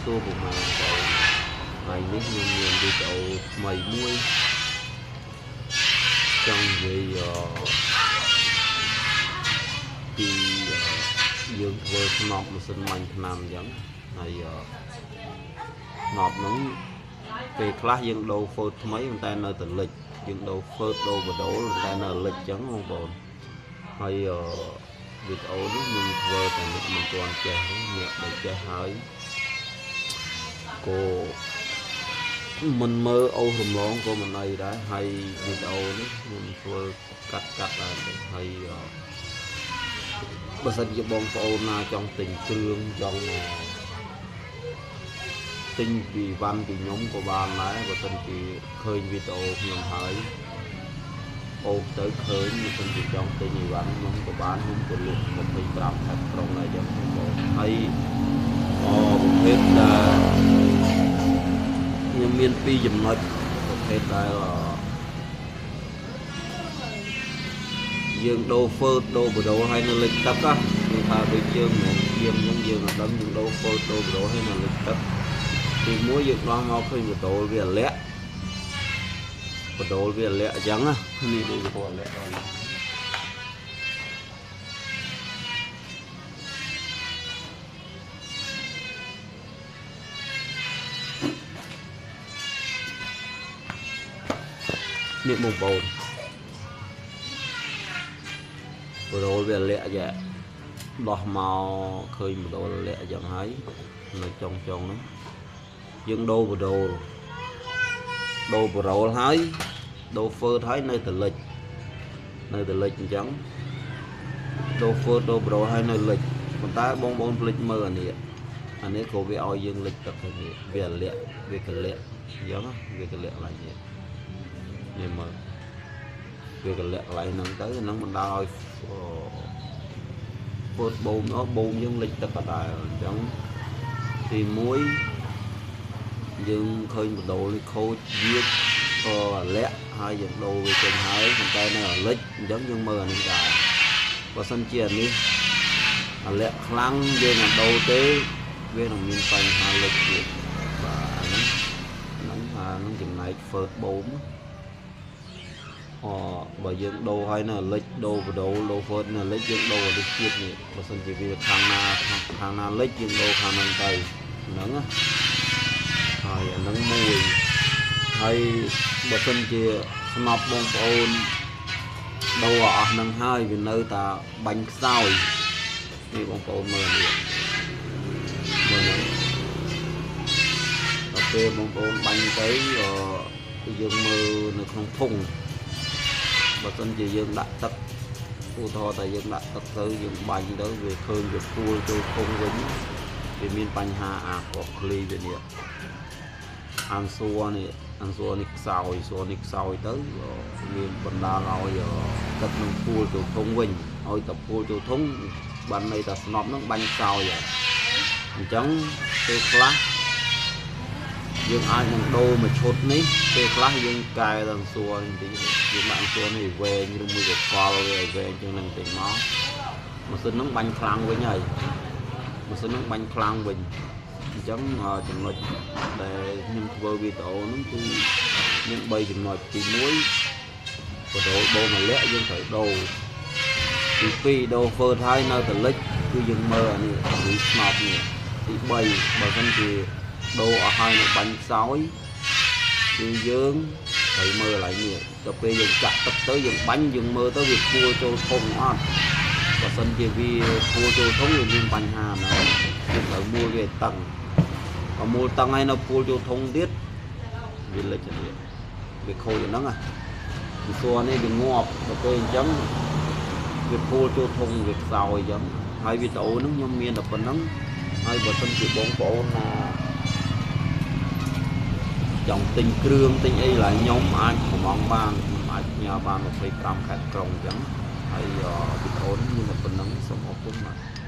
សួរពុកម៉ែបងប្អូនថ្ងៃនេះខ្ញុំមានវីដេអូថ្មីមួយចង់និយាយពីយើងធ្វើស្នប់ម៉ាស៊ីនបាញ់ថ្នាំអញ្ចឹងហើយស្នប់ហ្នឹងពេលខ្លះយើងដូរហ្វឺតថ្មីប៉ុន្តែនៅតែលិចយើងដូរហ្វឺតដូរបដូលប៉ុន្តែនៅលិចអញ្ចឹងបងប្អូនហើយវីដេអូនេះខ្ញុំធ្វើតែអ្នកមិនទាន់ចេះទេអ្នកដែលចេះហើយក៏មិនមើលអូសរំលងក៏មិនអីដែរហើយវីដេអូនេះខ្ញុំធ្វើកាត់កាត់ដែរហើយបើសិនជាបងប្អូនណាចង់ទិញគ្រឿងចង់ទិញពីវ៉ាន់ពីខ្ញុំក៏បានដែរបើសិនជាឃើញវីដេអូខ្ញុំហើយអូសទៅឃើញបើសិនជាចង់ទិញអីវ៉ាន់ខ្ញុំក៏បានខ្ញុំក៏លក់25ខេត្តក្រុងដែរចឹងបងប្អូនហើយប្រភេទដែលខ្ញុំមានពីរចំណុចប្រភេទដែលយើងដូរហ្វឺតដូរបដូលហើយនៅលិចទឹកណាគឺថាដូចយើងមិនមែនជាមហ្នឹងយើងអត់ដឹងយើងដូរហ្វឺតដូរបដូលហើយនៅលិចទឹកទីមួយយើងដោះមកឃើញបដូលវាលាក់បដូលវាលាក់អញ្ចឹងណានេះដូចវាលាក់ដល់នេះបងប្អូនបដូលវាលាក់យ៉ាដោះមកឃើញបដូលលាក់អញ្ចឹងហើយនៅចុងចុងហ្នឹងយើងដូរបដូលដូរបដូលហើយដូរហ្វឺតហើយនៅតលិចនៅតលិចអញ្ចឹងដូរហ្វឺតដូរបដូលហើយនៅលិចប៉ុន្តែបងប្អូនភ្លេចមើលអានេះអានេះក៏វាឲ្យយើងលិចទឹកទៅនេះវាលាក់វាកលាក់អញ្ចឹងវាកលាក់ឡើងនេះនេះមើលវាកលាក់កន្លែងហ្នឹងទៅហ្នឹងបណ្ដាលឲ្យហ្វឺតបូមអស់បូមយើងលិចទឹកដដែលអញ្ចឹងទី1យើងឃើញបដូលនេះខូចវាក៏លាក់ហើយយើងដូរវាចេញហើយប៉ុន្តែនៅអាលិចអញ្ចឹងយើងមើលអានេះដែរបើសិនជាអានេះអាលាក់ខ្លាំងយើងអត់ដូរទេវានឹងមានបញ្ហាលិចទៀតបាទអាហ្នឹងហ្នឹងអាហ្នឹងចំណែកហ្វឺតបូមបើយើងដូរហើយនៅលិចដូរបដូលដូរហ្វឺតនៅលិចយើងដូរអានេះទៀតនេះបើសិនជាវាខាងណាខាងណាលិចយើងដូរខាងហ្នឹងទៅហ្នឹងណាហើយអាហ្នឹងមួយហើយបើសិនជាស្នប់បងប្អូនដូរអស់ហ្នឹងហើយវានៅតែបាញ់ខ្សោយនេះបងប្អូនមើលនេះមើលហ្នឹងដល់ពេលបងប្អូនបាញ់ទៅយើងមើលនៅក្នុងធុងបើសិនជាយើងដាក់ទឹកឧទាហរណ៍តែយើងដាក់ទឹកទៅយើងបាញ់ទៅវាឃើញវាពួលចូលធុងវិញវាមានបញ្ហាអាក្របឃ្លីវានេះអានសួរនេះអានសួរនេះខ្សោយសួរនេះខ្សោយទៅមានបណ្ដាលឲ្យទឹកនឹងពួលចូលធុងវិញឲ្យតែពួលចូលធុងបានន័យថាស្នប់នឹងបាញ់ខ្សោយហើយអញ្ចឹងពេលខ្លះយើងអាចនឹងដូរមួយឈុតនេះពេលខ្លះយើងកែដល់សួរនេះបន្តិចយើងដាក់សួរនេះវែងឬមួយក៏កលវាឲ្យវែងជាងនឹងបន្តិចមកម៉ាស៊ីននឹងបាញ់ខ្លាំងវិញហើយម៉ាស៊ីននឹងបាញ់ខ្លាំងវិញអញ្ចឹងចំណុចដែលខ្ញុំធ្វើវីដេអូហ្នឹងគឺមាន3ចំណុចទី1បដូលបូមលាក់យើងត្រូវដូរទី2ដូរហ្វឺតហើយនៅតលិចគឺយើងមើលអានេះនេះស្នប់នេះទី3បើមិនជាដូរអស់ហើយនៅបាញ់ខ្សោយគឺយើងត្រូវមើលកន្លែងនេះដល់ពេលយើងចាក់ទឹកទៅយើងបាញ់យើងមើលទៅវាពួលចូលធុងអត់បើសិនជាវាពួលចូលធុងវាមានបញ្ហាណាយើងត្រូវមួលវាឲ្យតឹងបើមួលតឹងហើយនៅពួលចូលធុងទៀតវាលិចនេះវាខូចអាហ្នឹងណាវាសួរនេះវាងាប់ដល់ពេលអញ្ចឹងវាពួលចូលធុងវាខ្សោយអញ្ចឹងហើយវីដេអូហ្នឹងខ្ញុំមានតែប៉ុណ្្នឹងហើយបើសិនជាបងប្អូនណាចង់ទិញគ្រឿងទិញអីឡើយខ្ញុំអាចប្រម៉ងបានខ្ញុំអាចផ្ញើបាន25ខេត្តក្រុងអញ្ចឹងហើយវីដេអូនេះមានតែប៉ុណ្្នឹងសូមអរគុណបាទ។